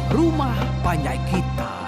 Rumah Panjai Kitai.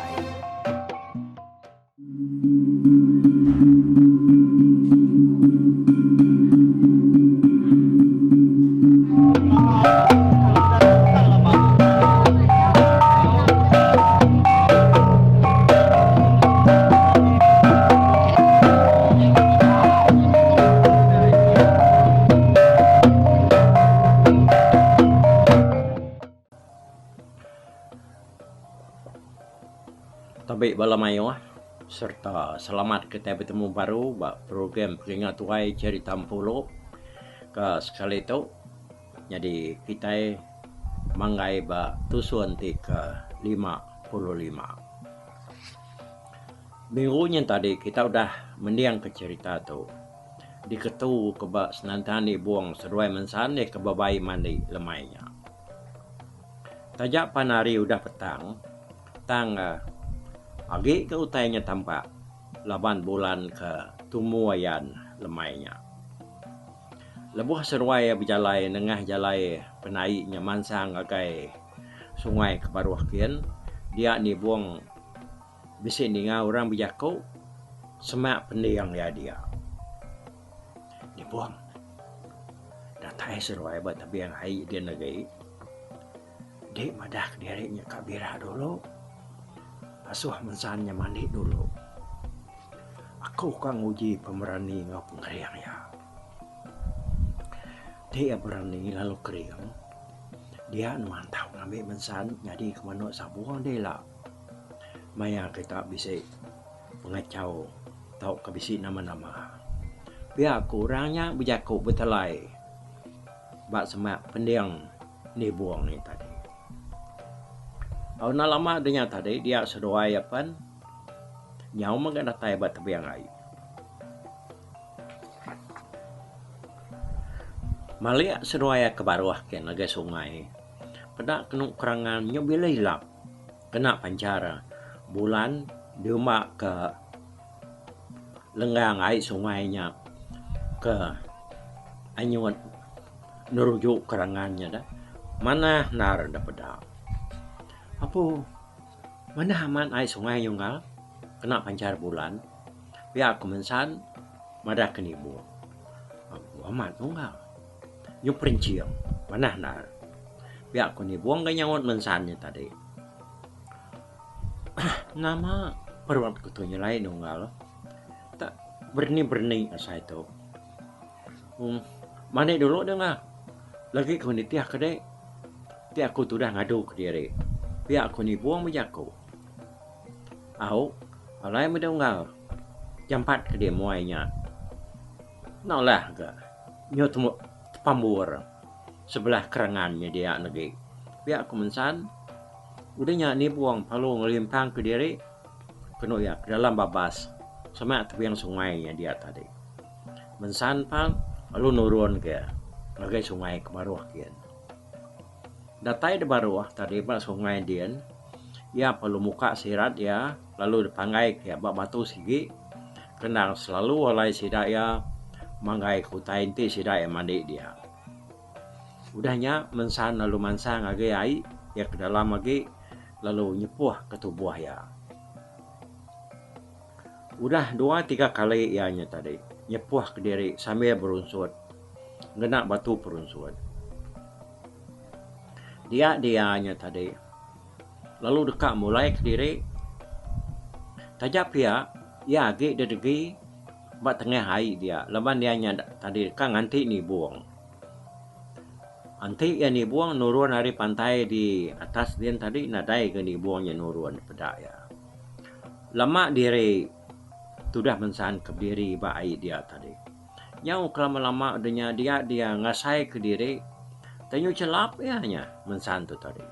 Tabi bala mayuh sereta selamat kitai betemu baru ba program Pengingat Tuai Cherita Empulu ke sekali tu nyadi kitai manggai ba tusun ti ke 55. Minggu nyin tadi kita udah mendingka cherita tu diketu ke ba senentang nibung seduai mensan ke bebai mandi lemai nya. Taja pan hari udah petang tang agi ke utai nya tampak laban bulan ke tumu ayan lemai nya. Lebuh seduai bejalai nengah jalai penai nya mansang ngagai sungai ke baruh kin dia nibung Bisi ninga orang bejaku semak pending iya dia. Nibung datai seduai ba tebing ai din agi di madah kediri nya ka bira dulu asuh mensan nya mandi dulu. Aku ka nguji pemerani enggau pengering iya. Ti iya berani lalu kering dia nuan tau ngambi mensan nyadi ke manuk sabung deh ila. Maya kita bisi pengachau tauka bisi nama-nama. Pia ku orang nya bejaku betelai ba semak pending nibung nya tadi. Au enda lama da nya tadi dia seduai iya pen nyau mega datai ba tebing ai. Malik seduai iya ke baruh kin ngagai sungai peda kenu kerangan nyu bila ilap. Kena panchar bulan diumba ke lenggang ai sungai nya ke anyut neruju kerangan nya dah manah endar da peda. Apu manah amat ai sungai nyunggal kena panchar bulan pia ku mensan madah ke nibuh. Apu amat nyunggal nyu perenching manah endar. Pia ku nibung ga nyaut mensan nya tadi. Nama perut ku tu nyelai nunggal tak berni-berni asai tu. Uhh mandi dulu deh ngah lagi ku nitih ke dek ti aku tudah ngadu kediri. Pia ku nibung bejaku. Au alai meh deh unggal jampat ke dek muai nya. Enda ulah ga nyu tepambur. Sebelah kerangan nya dia negi. Pia ku Mensan, udah nya nibung perlu ngelimpang kediri kenu iya ke dalam babas semak tebing sungai nya dia tadi. Mensan pan lalu nurun ke ngagai sungai ke baruh gin. Datai da baruh tadi ba sungai din iya perlu muka sirat iya lalu dipanggai ke ba batu sigi kendang selalu alai sida iya manggai ke utai enti sida iya mandi dia. Udah nya mensan lalu mansang agi ai iya ke dalam agi lalu nyepuh ke tubuh iya. Udah dua tiga kali iya nya tadi nyepuh kediri sambil berunsut ngena batu perunsut. Dia dia nya tadi lalu deka mulai kediri taja pia iya agi dedegi ba tengah ai dia laban iya nya tadi deka nganti nibung. Enti iya nibung nurun ari pantai di atas din tadi nadai ga nibung iya nurun peda iya. Lama diri tudah mensan ke bediri ba ai dia tadi. Nyau ke lama-lama udah nya dia dia ngasai ke diri tenyu chelap iya nya mensan tu tadi.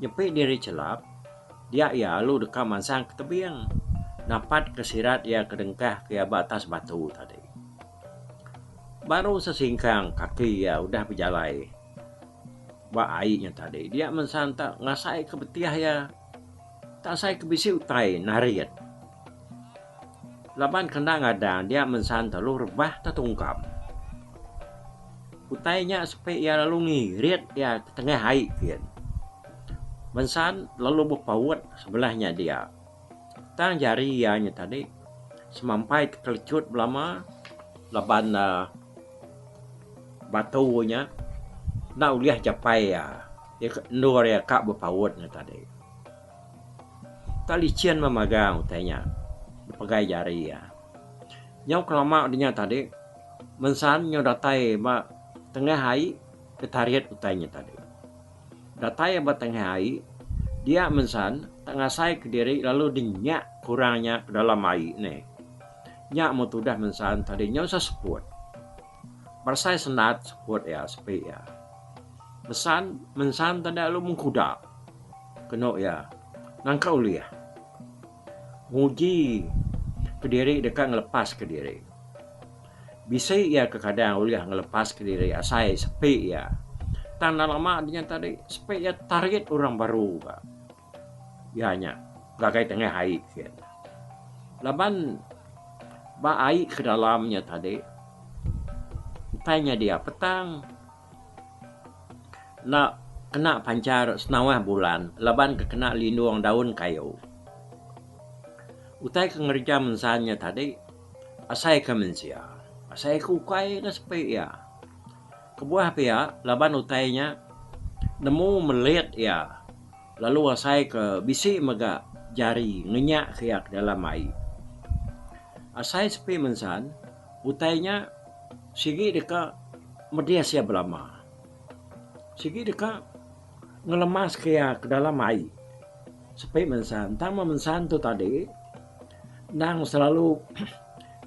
Nyepi diri chelap, dia iya alu deka mansang ke tebing napat ke sirat iya ke dengkah ke iya ba atas batu tadi. Baru sesingkang kaki iya udah bejalai ba ai nya tadi dia mensan tak ngasai ke betih iya tak asai ke bisi utai narit. Laban ke enda ngadang dia mensan telu rebah tetungkam. Utai nya sepi iya lalu ngirit iya ke tengah ai kin. Mensan lalu bepaut sebelah nya dia. Tang jari iya nya tadi semampai tekelecut belama laban uhh batu nya enda ulih japai iya endur iya ka bepaut nya tadi. Tak licin memagang utai nya pegai jari iya. Nyau kelama dinya tadi mensan nyau datai ba tengah ai tetarit utai nya tadi. Datai ba tengah ai dia mensan tak ngasai kediri lalu dinyak kurang nya ke dalam ai neh. Nya meh tudah mensan tadi nyau seseput. Berasai senat seput iya sepi iya. Mesan mensan tadi lalu mengkuda kenu iya nangka ulih nguji kediri deka ngelepas kediri. Bisi iya kekadang ulih ngelepas kediri asai sepi iya. Tang enda lama dinya tadi sepi iya tarit orang baru ga. Iya nya ngagai tengah ai sin. Laban ba ai ke dalam nya tadi utai nya dia petang enda kena panchar senawah bulan laban ke kena lindung daun kayu. Utai ke ngereja mensan nya tadi asai ke mensia asai ke ukai ne sepi iya. Kebuah pia laban utai nya nemu melit iya lalu asai ke bisi mega jari ngenyak ke iya ke dalam ai. Asai sepi mensan utai nya sigi deka medis iya belama. Sigi deka ngelemas ke iya ke dalam ai sepi mensan. Tang meh mensan tu tadi endang selalu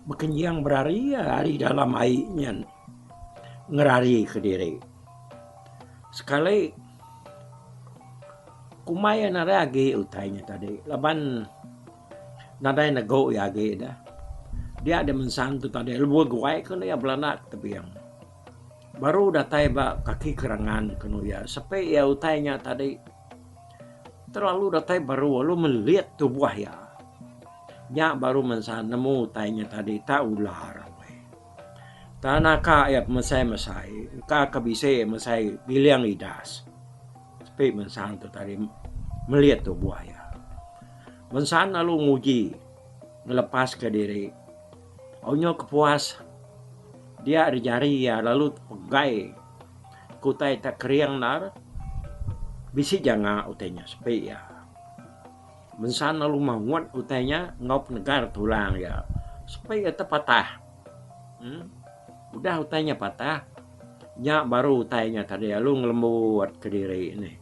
bekenying berari ari dalam ai nyen. Ngerari kediri. Sekali kumbai iya nadai agi utai nya tadi laban nadai nego iya agi dah. Dia deh mensang tu tadi lebuh guai ke iya belanda ke tebing. Baru datai ba kaki kerangan kenu iya sepi iya utai nya tadi terlalu datai baru lalu melit tubuh iya. Nya baru mensang nemu utai nya tadi tak ular. Tang naka iya pemesai-mesai engka ke bisi mesai giling idas sepi mensang tu tadi melit tubuh iya. Mensang lalu nguji ngelepaska diri au nyau kepuas dia ari jari iya lalu tepegai ke utai tak kering endar bisi janga utai nya sepi iya. Mensan lalu maut utai nya enggau penegar tulang iya sepi iya tepatah. Uhh udah utai nya patah nya baru utai nya tadi lalu ngelembut kediri nih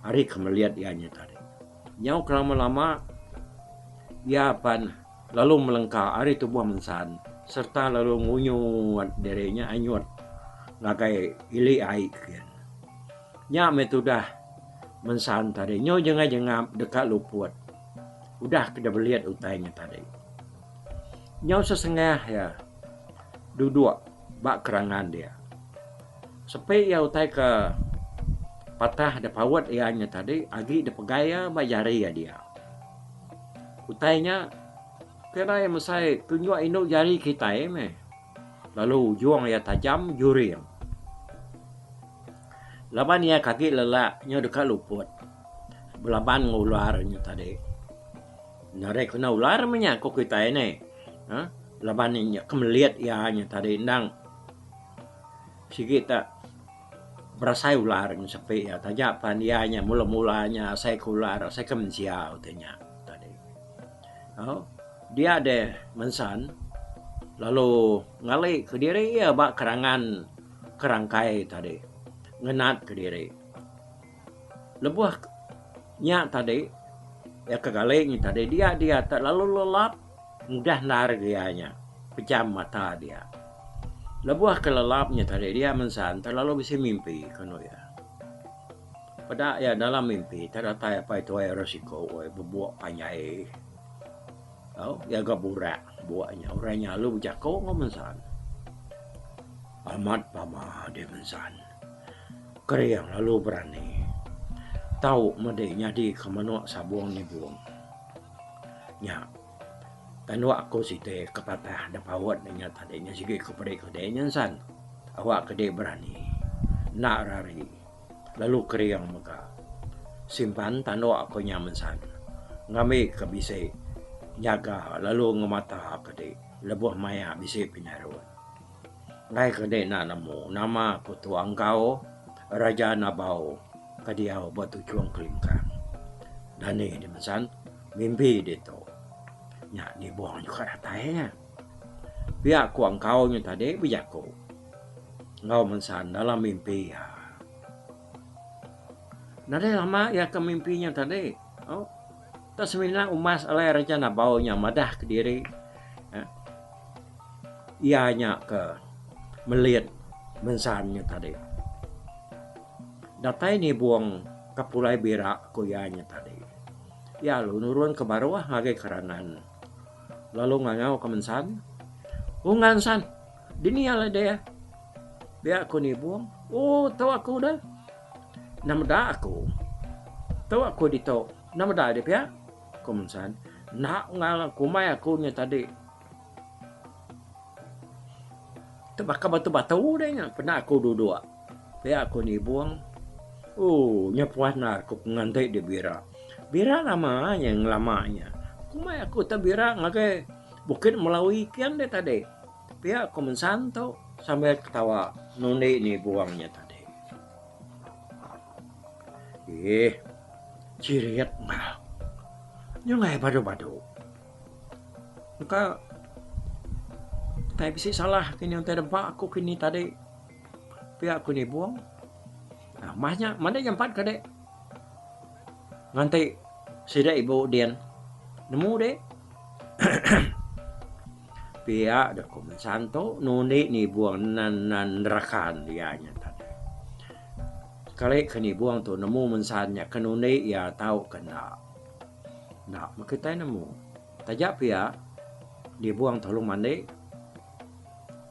ari ke melit iya nya tadi. Nyau kelama-lama iya pan lalu melengka ari tubuh mensan sereta lalu ngunyut diri nya anyut ngagai ili ai kin. Nya meh tudah mensan tadi nyau jengap-jengap deka luput udah ke belit utai nya tadi. Nyau sesengah iya duduk ba kerangan dia. Sepi iya utai ke patah da paut iya nya tadi agi dipegai iya ba jari iya dia. Utai nya kira iya mesai tunjuk indu jari kitai meh. Lalu ujung iya tajam juring. Laban iya ke agi lelak nyau deka luput belaban enggau ular nya tadi. Narai kena ular meh nya ku kitai neh uhh laban nya ke melit iya nya tadi endang sigi ta berasai ular nya sepi iya taja pan iya nya mula-mula nya asai ke ular asai ke mensia utai nya tadi. Au dia deh mensan lalu ngali kediri iya ba kerangan kerangkai tadi ngenat kediri. Lebuh nya tadi iya ke gali nya tadi dia dia te lalu lelap mudah endar iya nya pejam mata dia. Lebuh ke lelap nya tadi dia mensan te lalu bisi mimpi kenu iya. Peda iya dalam mimpi te datai apai tuai orang siko weh bebuk panjai tau iya ga burak buk nya orang nya lalu bejako enggau mensan. Amat pama deh mensan kering lalu berani tau meh deh nyadi ke manok sabong nyebong nya. Tanduk aku siti ke patah da paut ne nya tadi nya sigi ku peri ku deh nya san awak ke deh berani enda rari. Lalu kering mega. Simpan tanduk ku nya mensan ngambi ke bisi nyaga lalu ngemata ke ti lebuh maya bisi penyarut. Enggai ke enda enda nemu nama ku tu enggau Raja Nabau ke diau ba Tuchung Kelingkang. Dani di mensan mimpi ditu. Nya nibung juga datai nya. Pia ku engkau nya tadi bejaku enggau mensan dalam mimpi iya. Nadai lama iya ke mimpi nya tadi. Au tak semina umas alai Raja Nabau nya madah kediri uhh iya nya ke melit mensan nya tadi. Datai nibung ke pulai bira ku iya nya tadi. Iya lalu nurun ke baruh ngagai kerangan lalu ngangau ke mensan. Ungan san dini alai deh pia ku nibung. Ooh tu aku deh. Enda meda aku. Tu aku ditu. Enda meda deh pia ku mensan. Enda ngal kumbai aku nya tadi. Tu baka batu-batu deh nya peda aku duduk. Pia ku nibung. Ooh nya puas endar ku nganti deh bira. Bira nama nya ngelama nya. Kumbai aku te bira ngagai Bukit Melawi kian deh tadi. Pia ku mensan tu sambil ketawa nundi nibung nya tadi. Eeh chirit enggau nyunggai badu-badu. Engka utai bisi salah kini utai dempa aku kini tadi pia ku nibung. Mah nya madi nyampat ka dek nganti sida ibu din nemu dek pia dek ku mensan tu nundi nibung nan nan nerakan iya nya tadi. Sekali ke nibung tu nemu mensan nya ke nundi iya tau ke enda. Enda meh kitai nemu. Taja pia, nibung tolong mandi.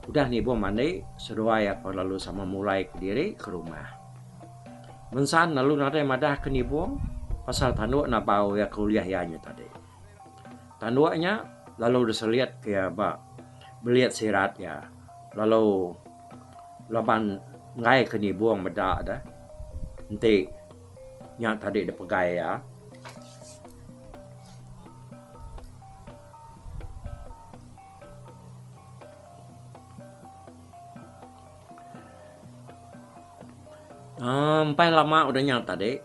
Udah nibung mandi, seduai apai lalu sama mulai kediri ke rumah. Mensan lalu nadai madah ke nibung pasal tanduk nabau iya ke ulih iya nya tadi. Tanduk nya lalu diselit ke iya ba belit sirat iya lalu laban enggai ke nibung meda deh enti nya tadi dipegai iya. Aaa empai lama udah nya tadi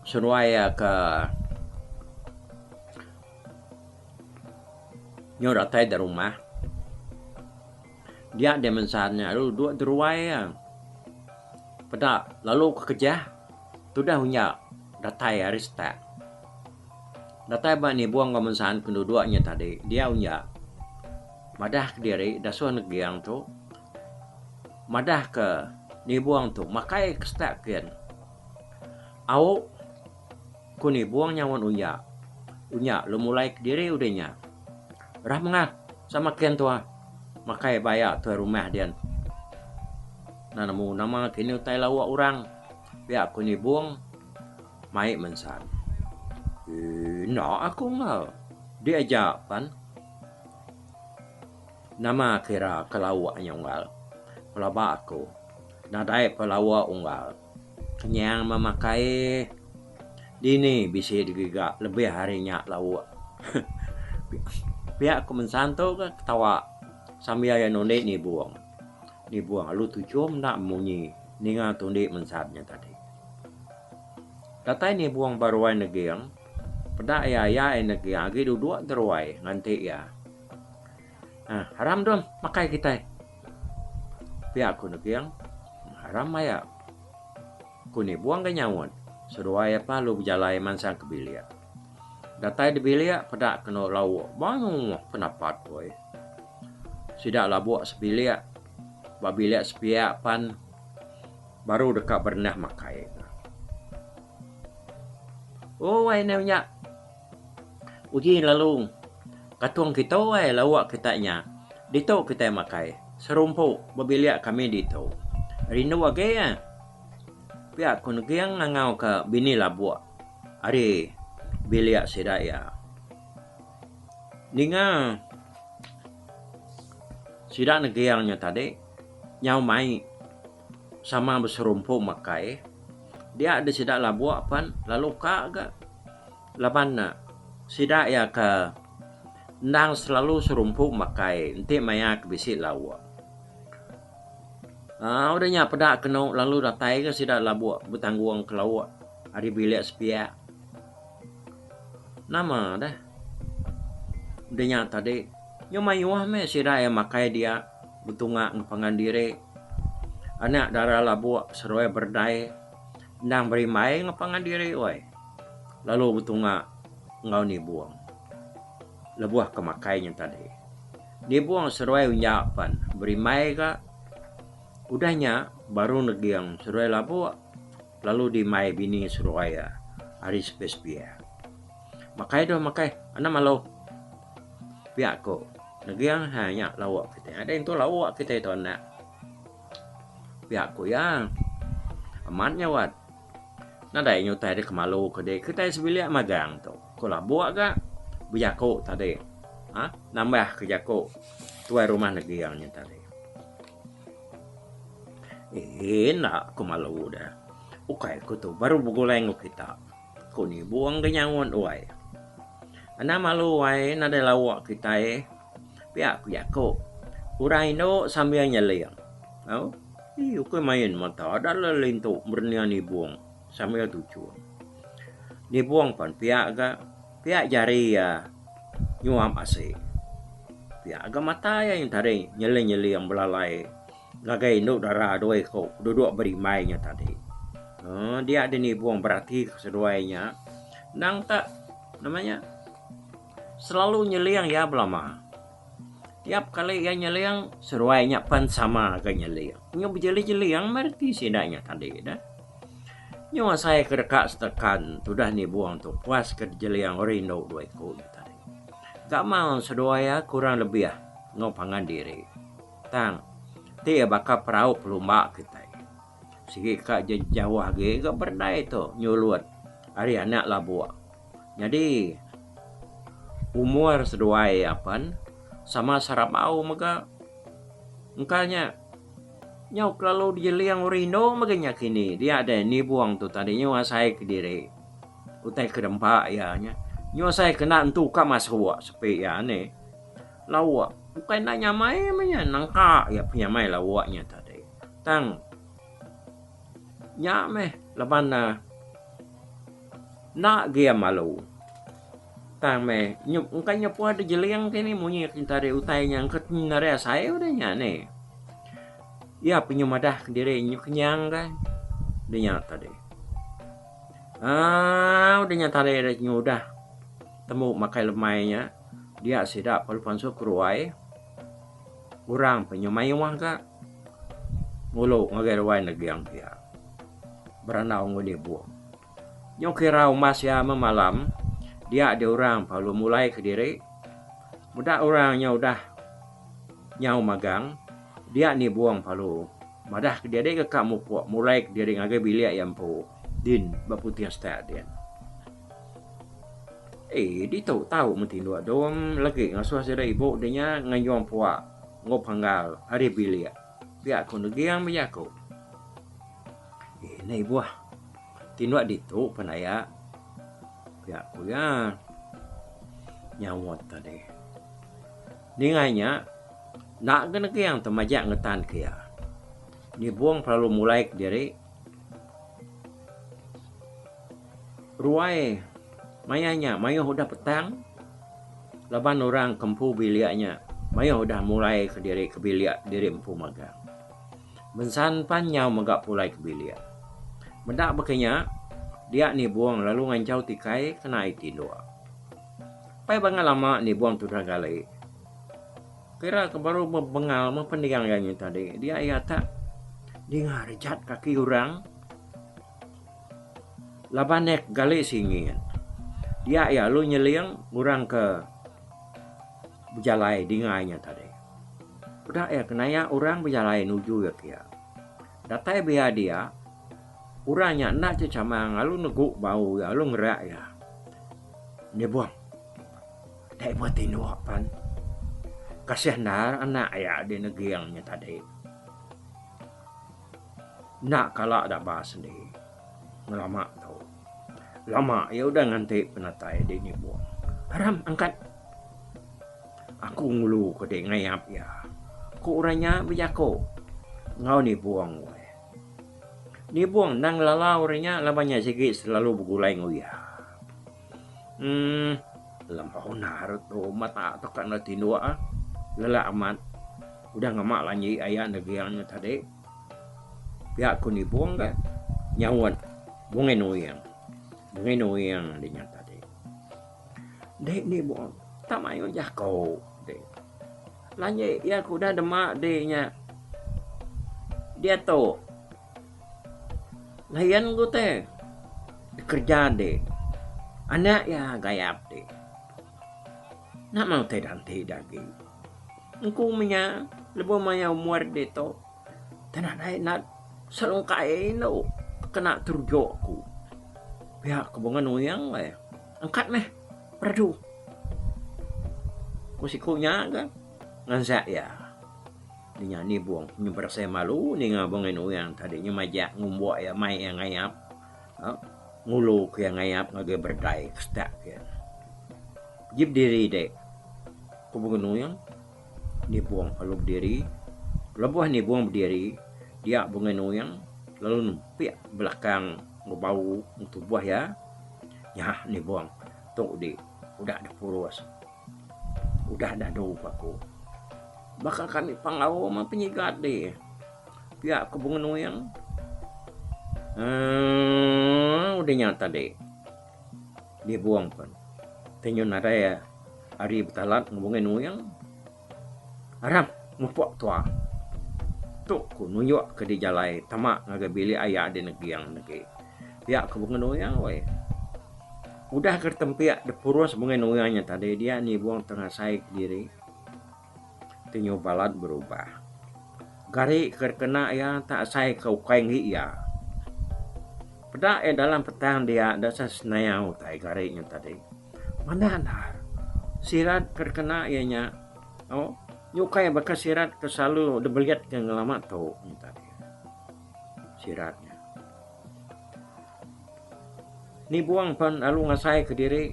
seduai iya ke nyau datai da rumah dia deh mensan nya lalu duduk deruai iya. Peda lalu ke kejah tudah unya datai ari setak. Datai ba nibung enggau mensan ke duduk nya tadi dia unya madah kediri dasuh neging tu madah ke nibung tu makai ke setak kin. Au ku nibung nyaut unya. Unya lalu mulai kediri udah nya. Rah mengah sama kin tuah makai baya tuai rumah din. Enda nemu nama kini utai lawa orang pia ku nibung. Mai mensan. Eee enda aku enggau. Di aja pan. Nama kira ke lauk nya unggal. Pelaba aku. Nadai pelawa unggal. Kenyang memakai. Dini bisi digiga lebih ari nya lauk. Pia ku mensan tu ke ketawa sambil iya nundi nibung. Nibung lalu tuchum enda munyi ninga tundi mensan nya tadi. Datai nibung ba ruai neging, peda iya iya ai neging agi duduk da ruai nganti iya. Uhh haram dong makai kitai. Pia ku neging, haram aya. Ku nibung ga nyaut, seduai iya lalu bejalai mansang ke bilik. Datai da bilik peda kenu lauk mayuh penapat weh. Sida labuk sebilik ba bilik sepiak pan. Baru deka berenah makai. Oh ai neh nya. Uji lalu katung kitu ai lawa kita nya. Ditu kitai makai. Serumpu bebilik kami ditu. Rindu agi ah. Pia ku Neging ngangau ka bini Labuk ari bilik sida iya. Ninga sida Neging nya tadi nyau mai. Sama beserumpu makai. Dia deh sida labuk pan lalu ka ga laban ne sida iya ke endang selalu serumpu makai enti maya ke bisi lauk. Aaa udah nya peda kenu lalu datai ga sida labuk betanggung ke lauk ari bilik sepiak. Nama deh udah nya tadi nyau mayuh meh sida iya makai dia betunga enggau pangan diri. Anak dara labuk seruai berdai endang berimbai enggau pangan diri weh lalu betunga enggau nibung lebuh ke makai nya tadi. Nibung seruai unya pan berimbai ga udah nya baru neging seruai labuk lalu dimai bini seruai iya ari sepiak-sepiak. Makai deh makai anang malu pia ku neging ha nya lauk kitai adai entu lauk kitai tu anak pia ku iya. Amat nya wat nadai nya utai deka malu ke dek kitai sebilik magang tu ku labuk ga bejaku tadi uhh nambah ke jaku tuai rumah neging nya tadi. Eee enda ku malu deh ukai ku tu baru begulai enggau kita ku nibung ga nyaut wai. Anang malu wai nadai lawa kitai pia ku jaku orang indu sambil nyeling au ii ukai main mata dalam lintu merening nibung sambil tuchum. Nibung pan pia ga pia jari iya nyuap asi. Pia ga mata iya tadi nyeling-nyeling belalai ngagai indu dara dua iku duduk berimbai nya tadi. Uhh dia deh nibung berati ke seduai nya endang tak nama nya selalu nyeling iya belama. Tiap kali iya nyeling seduai nya pen sama ga nyeling. Nyau bejeling-jeling meh reti sida nya tadi deh. Nyau asai ke deka setekan tudah nibung tu puas ke jeling orang indu dua iku nya tadi. Gamal seduai iya kurang lebih enggau pangan diri. Tang ti iya baka perau pelumba kitai. Sigi ka jauh agi ga berdai tu nyulut ari anak labuk. Nyadi umur seduai iya pen sama serabau mega. Engka nya nyau kelalu dijeling orang indu mega nya kini dia deh nibung tu tadi nyau asai kediri utai ke dempa iya nya. Nyau asai ke enda entu ka masuk sepi iya nih. Lauk bukai enda nyamai meh nya nangka iya penyamai lauk nya tadi. Tang nya meh laban ne enda gi iya malu. Tang meh engka nyepuh deh jeling kini munyi ke utai nya engka nadai asai udah nya nih. Iya penyemadah kediri nyu kenyang ka udah nya tadi. Aaa udah nya tadi nyudah tembu makai lemai nya dia sida perlu pansut keruai orang penyu mayuh ka ngulu ngagai ruai neging pia berandau enggau dibu. Nyau kira umbas iya memalam dia deh orang perlu mulai kediri meda orang nya udah nyau magang dia nibung perlu madah kediri ke ka mupuk mulai kediri ngagai bilik iya empu din ba puting setak din. Eii ditu tau meh tinduk dom lagi ngasuh sida ibu de nya ngayung pua enggau panggal ari bilik pia ku neging bejaku. Eii enda ibuh tinduk ditu pan aya pia ku iya nyaut tadi. Ninga nya enda ga neging te majak ngetan ke iya. Nibung kelalu mulai kediri. Ruai maya nya mayuh udah petang laban orang ke empu bilik nya mayuh udah mulai ke diri ke bilik diri empu magang. Bensan pan nyau mega pulai ke bilik. Meda baka nya dia nibung lalu nganchau tikai kena ai tinduk. Pai bangat lama nibung tudah gali. Kira ke baru bengal meh pending iya nya tadi dia iya tak ninga rejat kaki orang. Laban iya gali singit dia iya lalu nyeling orang ke bejalai dinga iya tadi. Peda iya kenaya orang bejalai nuju iya kiya. Datai biya dia orang nya enda chechamang lalu negu bau iya lalu ngerak iya. Nyebung dai buah tinduk pan kasih endar anak iya di neging nya tadi. Enda kala daba sendi. Ngelama tu. Lama iya udah nganti penatai dek nyibung. Aram angkat. Aku ngulu ke dek ngayap iya. Ku orang nya bejaku enggau nibung weh. Nibung endang ngelala orang nya laban nya sigi selalu begulai enggau iya. Emm lembau endar tu mata tu ka enda tinduk ah. Lelak amat udah ngema lanji aya neging nya tadi. Pia ku nibung ga nyaut Bungai Nuing. Bungai Nuing dinya tadi. Dek nibung tak mayuh jaku dek. Lanji iya ke udah dema dek nya diatu layan ku te kerja dek anak iya gayap dek. Nama utai danti da agi. Engku menya lebuh maya umur ditu. Tang nadai enda selungkai indu kena terujuk ku. Pia ku Bunga Nuing ai. Angkat meh peradu. Ku siku nya ga ngansak iya. Inya nibung nyu berasai malu ninga Bunga Nuing tadi nyu majak ngumbuk iya mai iya ngayap ngulu ke iya ngayap ngagai berdai ke setak iya. Ji bediri dek ku Bunga Nuing. Nibung lalu bediri. Lebuh Nibung bediri, dia Bungai Nuing lalu nempik belakang enggau bau enggau tubuh iya. Nyah Nibung tu di udah dipurus, udah dadu ku aku. Baka kami panggau meh penyigat dih. Pia ku Bungai Nuing. Emm udah nya tadi. Nibung pen. Tenyun nadai ari betalat enggau Bungai Nuing. Aram mupok tua. Tu ku nunjuk ke di jalai tama ngagai bilik aya di Neging negi. Pia ku Bungai Nuing weh. Udah ke ditempik dipurus Bungai Nuing nya tadi dia nibung tengasai kediri. Tinyu balat berubah. Gari ke kena iya tak asai ke ukai enggi iya. Peda iya dalam petang dia enda sah senayau utai gari nya tadi. Manah endar. Sirat ke kena iya nya au nyukai baka sirat ke selalu dibelit ke ngelama tu nya tadi. Sirat nya. Nibung pen lalu ngasai kediri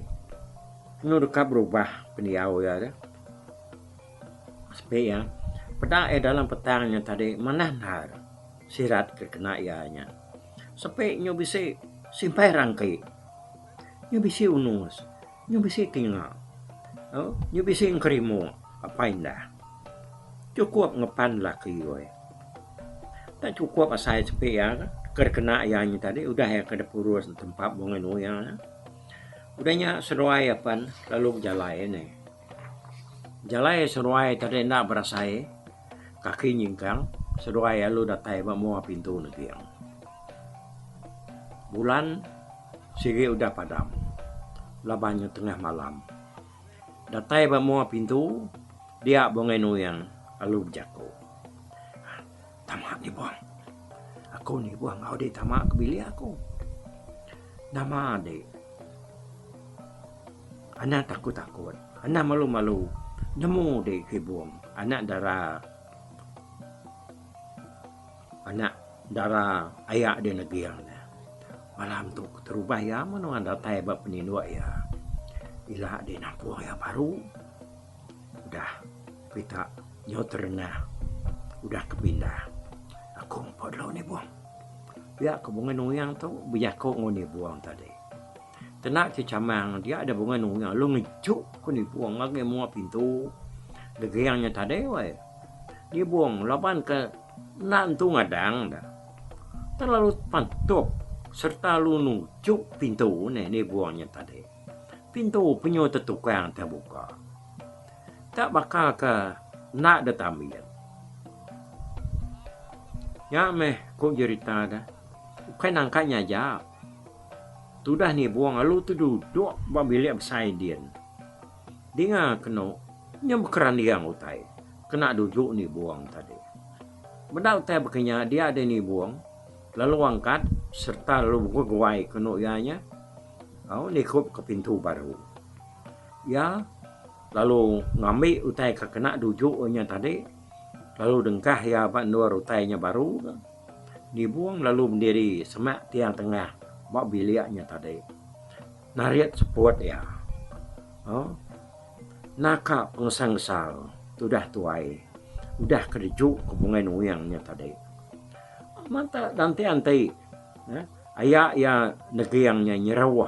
enu deka berubah pendiau iya tu. Sepi iya, peda iya dalam petang nya tadi manah endar sirat ke kena iya nya. Sepi nyu bisi simpai rangki, nyu bisi unus, nyu bisi tinga, nyu bisi engkerimu apai indah. Chukup ngepan laki weh. Tak chukup asai sepi iya ke dikena iya nya tadi udah iya ke dipurus tempap bungai nuing. Udah nya seduai iya pen lalu bejalai nih. Jalai seduai tadi enda berasai kaki nyingkang seduai lalu datai ba mua pintu neging. Bulan sigi udah padam laban nya tengah malam. Datai ba mua pintu dia Bungai Nuing lalu bejaku. Tama ni buang. Aku ni buang enggau dek tama ke bilik aku. Nama dek. Anang takut-takut, anang malu-malu nemu dek kibung anak dara anak dara aya dek neging ne. Malam tu keterubah iya meh nuan datai ba peninduk iya. Ila dek nampung iya baru. Udah kita nyau terenah udah ke pindah. Aku empu dulu nibung. Pia ke Bungai Nuing tu bejaku enggau nibung tadi. Kena ke chamang dia da Bungai Nuing lalu ngejuk ke nibung ngagai mua pintu deging nya tadi weh. Nibung laban ke enda entu ngadang da. Terlalu pantup sereta lalu nujuk pintu neh nibung nya tadi. Pintu penyu tetukang tebuka. Tak baka ke enda da tambit. Nya meh ku jerita da. Ukai nangka nya aja. Tudah nibung lalu teduduk ba bilik besai din. Dinga kenu nya bekeranding utai kena duju nibung tadi. Meda utai baka nya dia deh nibung lalu angkat sereta lalu beguai kenu iya nya au nikup ke pintu baru. Iya lalu ngambi utai ke kena duju nya tadi lalu dengkah iya ba endur utai nya baru. Nibung lalu bediri semak tiang tengah. ba bilik nya tadi. Narit seput iya. Au. Naka pengesal-ngesal tudah tuai udah ke deju ke Bungai Nuing nya tadi. Amat tak anti-anti uhh aya iya neging nya nyeruh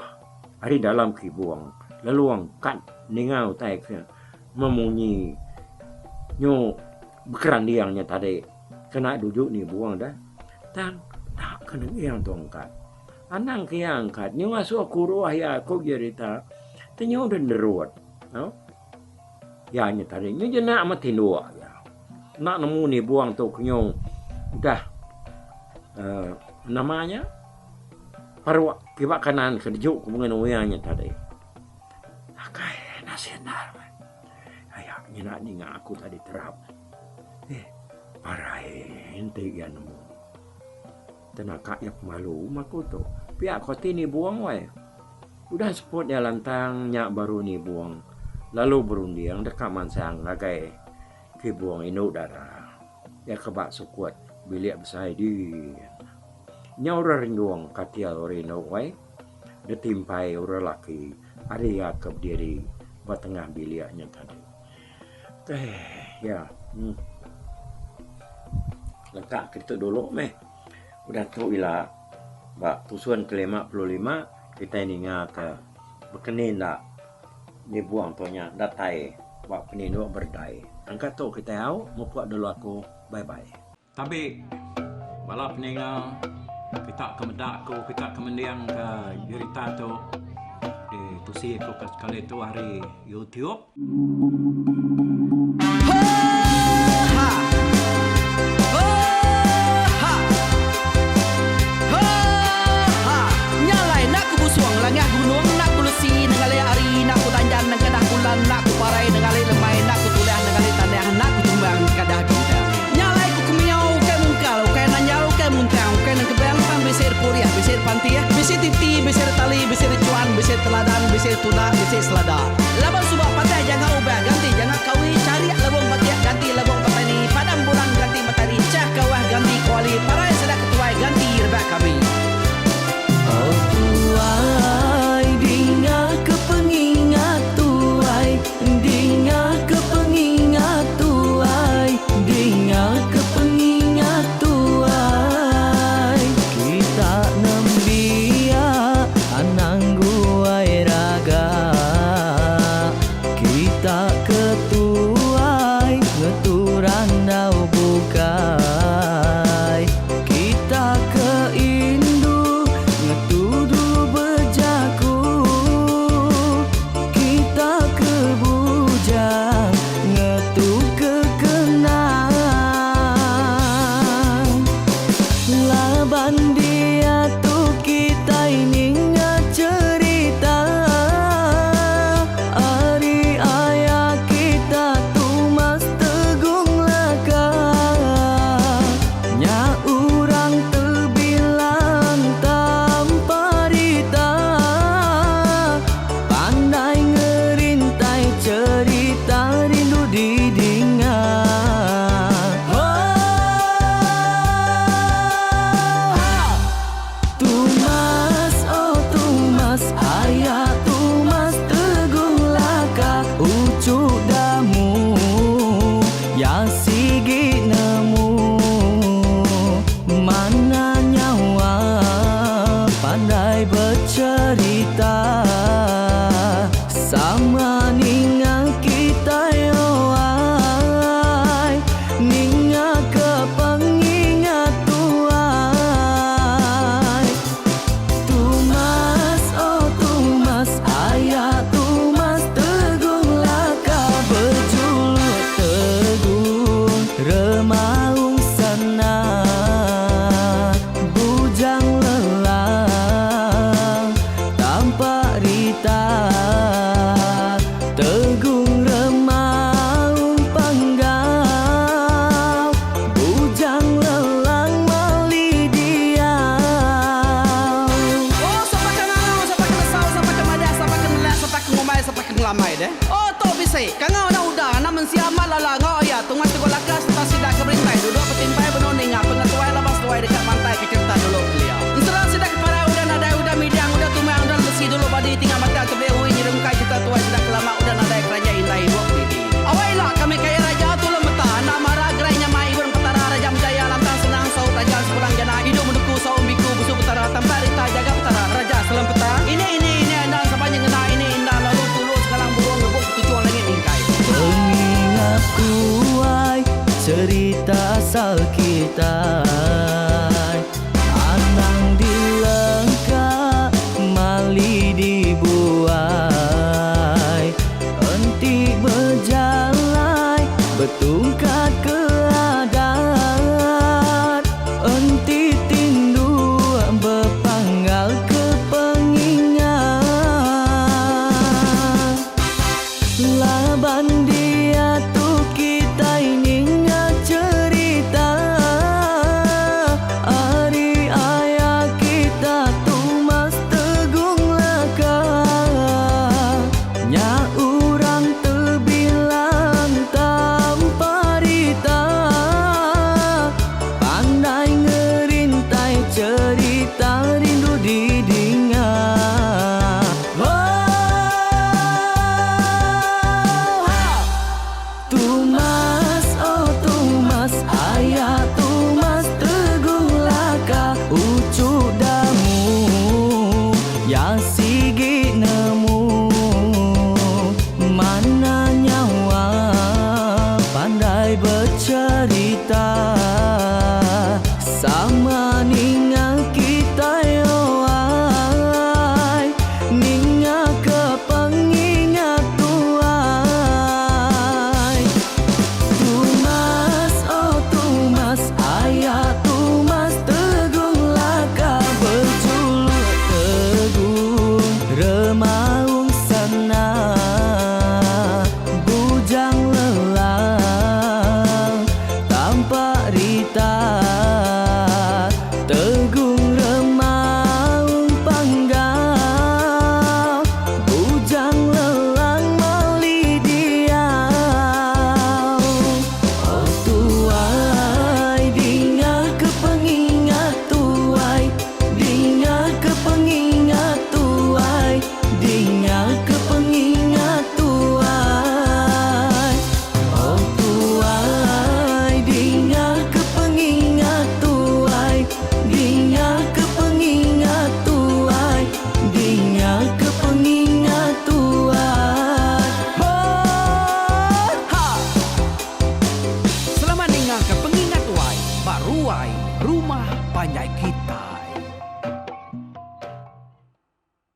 ari dalam kibung lalu angkat ninga utai ke memunyi nyu bekeranding nya tadi kena duju nibung deh. Tang enda ke neging tu angkat. Anang ke iya angkat nyu ngasuh kuruh iya ku jerita ti nyu deh nerut au. Iya nya tadi nyu jenak meh tinduk iya. Enda nemu nibung tu ke nyu udah uhh nama nya paruk kiba kanan ke deju ke bungai nuing nya tadi. Akai nasib endar meh. Aya nyina ninga aku tadi terap. Eh parai enti iya nemu. Tenaka iya pemalu meh aku tu. Pia ko ti nibung weh. Udah seput iya lantang nya baru nibung lalu berunding deka mansang ngagai kibung indu dara. Iya ke ba sukut bilik besai din. Nya orang renjung katil orang indu weh ditimpai orang laki ari iya ke bediri ba tengah bilik nya tadi. Eh ya uhh leka ke ditu dulu meh udah tu ila ba tusun ke 55 kitai ninga ke bekeni enda nibung tu nya datai ba penindu berdai. Angka tu kitai au mupuk dulu aku bye bye. Tabi bala peninga kita ke meda aku kita ke mending ke jerita tu di tusi aku ke sekali tu ari YouTube. Nya alai enda ku busung langah gunung enda ku lesi nengali hari enda ku danjan nengkadah bulan enda ku parai nengali lemai enda ku tulah nengali tanah enda ku tumbang nengkadah bintang. Nya alai ku kemiau ukai mungkal ukai nanjal ukai muntang ukai nengkebang tang bisi repurih bisi repantih bisi titi bisi retali bisi rechuan bisi teladan bisi retunda bisi selada. Laban suba patah janga ubah ganti janga kawi charik lebung batik ganti lebung petani padam bulan ganti matari chah kawah ganti kuali parai sida ketuai ganti rebak kami. Oh tuai dinga ke pengingat tuai Dinga ke pengingat tuai Dinga ke pengingat tuai Kita nembiak anang guai raga Kita ke tuai ngetu randau bukai Kita ke indu ngetu dulu bejaku Kita ke bujang ngetu ke kenang Laban diatu kitai ninga cherita Ari aya kita Tumas Tegung Laka Nya urang tebilang tanpa rita Pandai ngerintai cherita rindu didinga Tumas oh Tumas aya Tumas Tegung Laka uchu damu ya sigi nemu Mana nyawa pandai becherita Sama ninga kitai oai Ninga ke pengingat tuai Tumas oh Tumas aya Tumas Tegung Laka bejuluk Tegung Remaung Sana Bujang Lelang Tampak Rita Tegung Remaung Panggau Bujang Lelang Mali Diau. Oh sapa ke ngangau sapa ke nesau sapa ke madah sapa ke nelak sapa ke ngumbai sapa ke ngelamai deh. Oh tu bisi kangau enda udah anak mensia amat lala enggau iya tungai teguh laka sereta sida ke berintai duduk betimpai benung ninga pengetuai laban seduai deka mantai ke cherita dulu kelia. Ensera sida ke parai udah nadai udah. kitai. Anang dilengka mali dibuai. Enti bejalai betungkat ke adat. Enti tindu bepanggal ke pengingat. Laban diatu kitai ninga cherita ari aya kita Tumas Tegung Laka. Nya urang tebilang tanpa rita pandai ngerintai cherita rindu didinga. Tumas oh Tumas aya Tumas Teguh Laka uchu damu ya sigi nemu mana nyawa pandai becherita sama ninga kitai oh ai ninga ke pengingat tuai. Tumas oh Tumas aya Tumas Teguh Laka bejuluk Teguh Remaung Sana Bujang Lelang Tampak Rita Tegung Remaung Panggau Bujang Lelang Mali Diau. Oh tuai dinga ke pengingat tuai dinga ke pengingat tuai dinga ke pengingat tuai. Oh tuai dinga ke pengingat tuai dinga ke pengingat tuai dinga ke pengingat tuai. Ho ha! Selamat ninga ke pengingat tuai ba ruai rumah panjai kita.